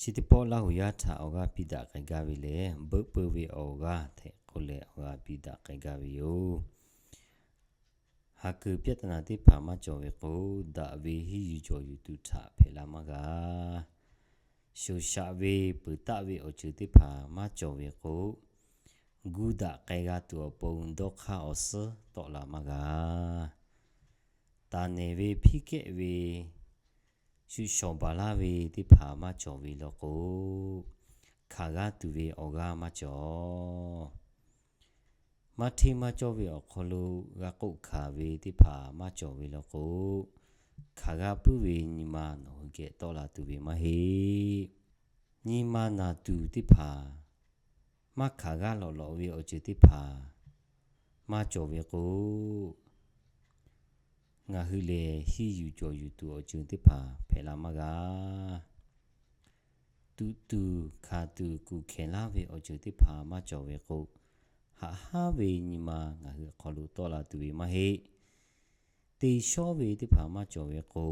Chi teˇ pawˆ Laˇ huˍ yaˇ htaꞈ awˬ g'aˇ piˇ daꞈ k'ai gaˇ ve lehˬ, beuˆ peuˇ ve awˬ g'aˇ hteꞈ k'oˆ leh awˬ g'aˇ piˇ daꞈ k'ai gaˇ ve yoˬ. Haˍ kuiˬ ပြဿနာ teˇ hpaˍ maˇ cawˬ ve k'o, daꞈ ve henˇ yuˬ cawˬ yuˬ tuˬ htaꞈ hpehꞈ la maˇ g'a. Shoˍ shaꞈ ve peuˬ taˆ ve awˬ ceuˬ teˇ hpaˍ maˇ cawˬ ve k'o, gu daꞈ k'ai g'a tuˬ awˬ pon dawˇ hk'aˇ awˬ suhˉ tawˆ la maˇ g'a. Taˍ nehˬ ve hpiˇ kehˆ ve shu shawˍ baˬ laˇ ve teˇ hpaˍ maˇ cawˬ ve law k'o, hkanˍ g'a tuˬ ve awˬ g'aˇ maˇ cawˬ. Maˇ hteˇ maˇ cawˇ ve awˬ hk'aw lo g'a k'oˆ hkanˍ ve teˇ hpaˍ maˇ cawˬ ve law k'o, hkanˍ g'a puiˉ ve nyi ma nawˬ hui geh tawˆ la tuˬ ve maˇ heˆ. Nyi ma naˬ tuˬ teˇ hpaˍ maˇ hkanˍ g'a lawꞈ lawꞈ ve awˬ ceuˬ teˇ hpaˍ maˇ cawˬ ve k'o, ngaˬ hui lehˬ henˇ yuˬ cawˬ yuˬ tuˬ awˬ ceuˬ teˇ hpaˍ hpehꞈ la maˇ g'a. Tuꞈ tuˬ hkanˍ tuˬ kuˬ hkehˍ laˇ ve awˬ ceuˬ teˇ hpaˍ maˇ cawˬ ve k'o, haꞈ haˉ ve nyi ma ngaˬ hui awˬ hk'aw lo tawˆ la tuˬ ve maˇ heˆ. Te shawˉ ve teˇ hpaˍ maˇ cawˬ ve k'o,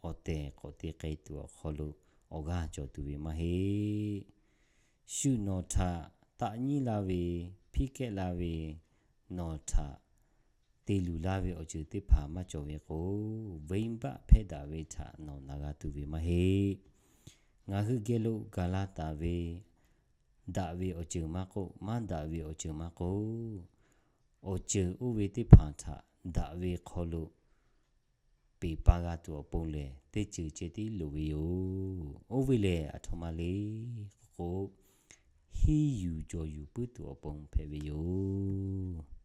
awˬ tehˬ k'awꞈ te k'ai tuˬ awˬ hk'aw lo awˬ g'aˇ cawˬ tuˬ ve maˇ heˆ. Shu nawˬ htaꞈ taˆ nyiˉ la ve, hpiˇ kehˆ la ve, nawˬ htaꞈ te luˬ laˇ ve awˬ ceuˬ teˇ hpaˍ maˇ cawˬ ve k'o, venˇbaˆ hpehˇ daꞈ ve htaꞈ nawˬ na g'a tuˬ ve maˇ heˆ. Ngaˬ hui geh lo gaˬ la taˍ ve, daꞈ ve awˬ ceuˬ maˇ k'oˆ, maˇ daꞈ ve awˬ ceuˬ maˇ k'oˆ, awˬ ceuˬ oˇ ve teˇ hpaˍ htaꞈ daꞈ ve hk'aw lo peˬ pa g'a tuˬ awˬ pon lehˬ, teˇ ceuˬ ceh tiˉ loˍ ve yoˬ. Oˇ ve lehˬ, aˬ htoꞈ ma le k'oˆ k'o, henˇ yuˬ cawˬ yuˬ puiˉ tuˬ awˬ pon hpehꞈ ve yoˬ.